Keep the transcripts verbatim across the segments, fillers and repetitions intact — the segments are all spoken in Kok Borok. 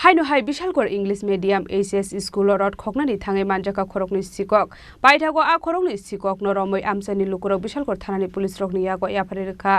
Haino hai Bishalgarh English Medium H S school o rot khoknani thangwi manjakha khoroknwi sikok. Paithago a khoroknwi sikokno romwi amchaini lukurok Bishalgarh thanani police rokni yago yaphari rwkha.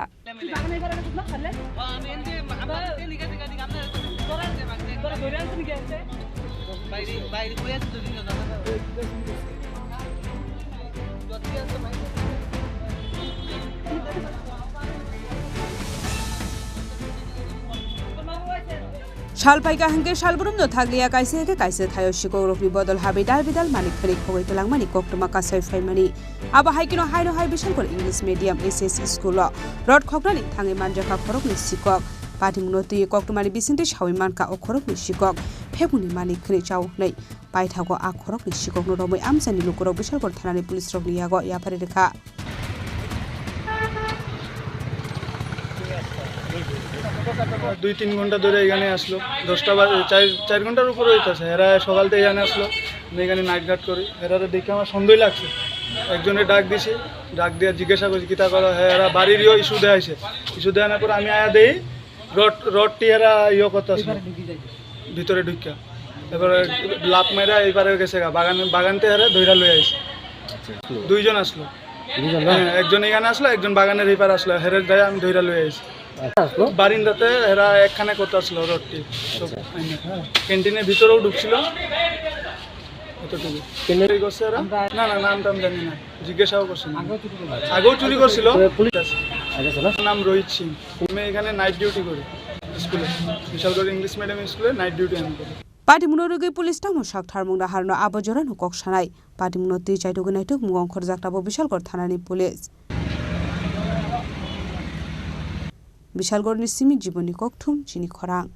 Sal phaikha hwnkhe salbrumno thakliya, kaisa hwnkhe kaisa thaio sikokrokni bodol habwi dal bidal manik khwnwi khogwi twlangmani koktwma kasai phaimani. Abo hai kheno haino hai Bishalgarh English Medium H S school o rot khoknani thangwi manjakha khoroknwi sikok. Patimungno twiwi koktwmani bisingtwi sawi mankha o khoroknwi sikok phekmungni manik khwnwi chao hwnwi. Paithago a khoroknwi sikokno romwi amchaini lukurok Bishalgarh thanani police rokni yago yaphari rwkha. দুই তিন ঘন্টা ধরে এখানে আসলো, দশটা বাজে, চার চার ঘন্টার উপরে হইতেছে। এরা সকাল থেকে এখানে আসলো, আমি এখানে নাইট গার্ড করি। এরা দেখে আমার সন্দেহ লাগছে, একজনে ডাক দিছি, ডাক দিয়ে জিজ্ঞাসা করছি কিতা করো, হ্যাঁ এরা বাড়িরও ইস্যু দেওয়া হয়েছে। ইস্যু দেওয়ানোর পর আমি আয়া দেই রড রডটি এরা ইয়ে করতে আসলো ভিতরে ঢুকিয়া, এবারে লাফ মেরা এবারে গেছে গা বাগান বাগানতে এরা ধইরা লই আইছে। দুইজন আসলো। দুইজন না? হ্যাঁ, একজন এখানে আসলো, একজন বাগানের এপার আসলো, হেরে যায় আমি ধইরা লই আইছি। আচ্ছা, আসলো? বারিন্দাতে এরা একখানে করতে আসলো রডটি। আচ্ছা। হ্যাঁ, ক্যান্টিনের ভিতরেও ঢুকছিল। এতটুকু। ক্যান্টিন এই করছে এরা? না, না, নাম টাম জানি না, জিজ্ঞাসাও করছে না। আগেও চুরি করছিল। আগেও চুরি করছিল? তো পুলিশ আছে। আগে ছিল? নাম রোহিত সিং। আমি এখানে নাইট ডিউটি করি স্কুলে, বিশালগড় ইংলিশ মিডিয়াম স্কুলে নাইট ডিউটি আমি করি। Patimungno rwgwi police tamo sak tharmung naharno abo jorano kok sanai. Patimungno twi chaitugwi naituk mung ongkhorjak tabuk Bishalgarh thanani police. Bishalgarhni simi Jibonni Kokthum chini khorang.